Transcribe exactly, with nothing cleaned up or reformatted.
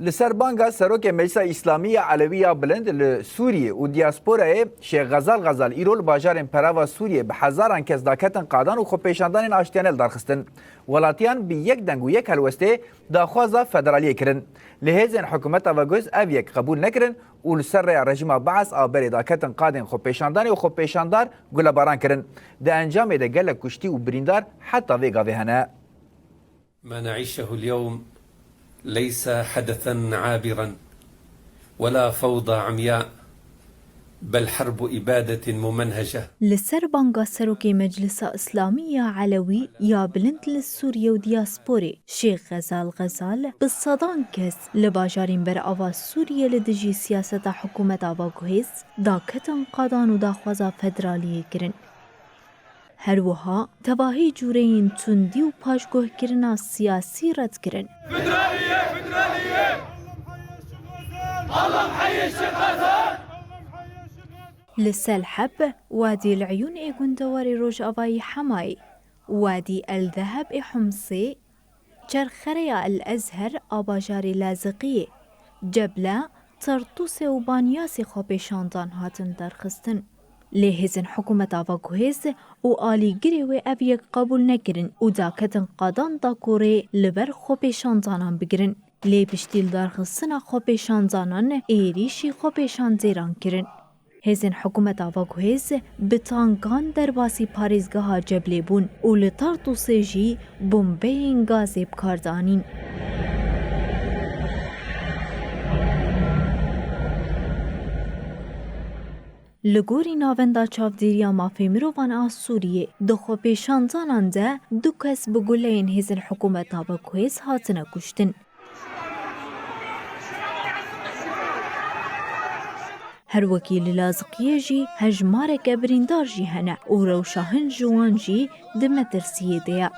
Li ser banga Serokê Meclisa Îslamî ya Elewî ya Bilind li Sûriyê û diyasporayê Şêx Xezal Xezal îro li bajarên perava Sûriyê bi hezaran kes daketin qadan û xwepêşandanên aştiyane li dar xistin. Welatiyan bi yek deng û yek helwestê daxwaza federaliyê kirin. Lê hêzên hikûmeta veguhêz ev yek qebûl nekirin û li ser rêya rejîma Beas a berê daketin qadên xwepêşandanê û xwepêşandar gulebaran kirin. Di encamê de gelek kuştî û birîndar heta vê gavê hene. ما نعيشه اليوم ليس حدثا عابرا ولا فوضى عمياء، بل حرب إبادة ممنهجة. Li ser banga Serokê Meclisa Îslamî ya Elewî ya Bilind li Sûriye û diyasporê Şêx Xezal Xezal bi sedan kes li bajarên berava Sûriye li dijî siyaseta hikûmeta veguhêz daketin qadan û daxwaza federaliyê kirin. Her wiha tevahî cûreyên tundî û paşguhkirina siyasî red kirin. Li Selheb, Wadî El Eyûn ê gundewarê rojavayî Hemayê, Wadî El Deheb ê Humsê, Çerxereya El Ezher a bajarê Laziqiyê, Ceble, Tartûsê û Banyasê xwepêşandan hatin darxistin. Lê hêzên hikûmeta veguhêz û alîgirê wê ev yek qebûl nekirin û daketin qadan dakorê li ber xwepêşandanan bigirin. Lê piştî li darxistina xwepêşandanan êrîşî xwepêşandêran kirin. Hêzên hikûmeta veguhêz bi tankan derbasî parêzgeha Ceblê bûn û li Tartûsê jî bombeyên gazê bi kar danîn. Li gorî Navenda Çavdêriya Mafê Mirovan a Sûriyê, di xwepêşandanan de du kes bi guleyên hêzên hikûmeta veguhêz hatine kuştin. Her wekî li Laziqiyê jî hejmareke birîndar jî hene û rewşa hin ji wan jî di metirsiyê de ye.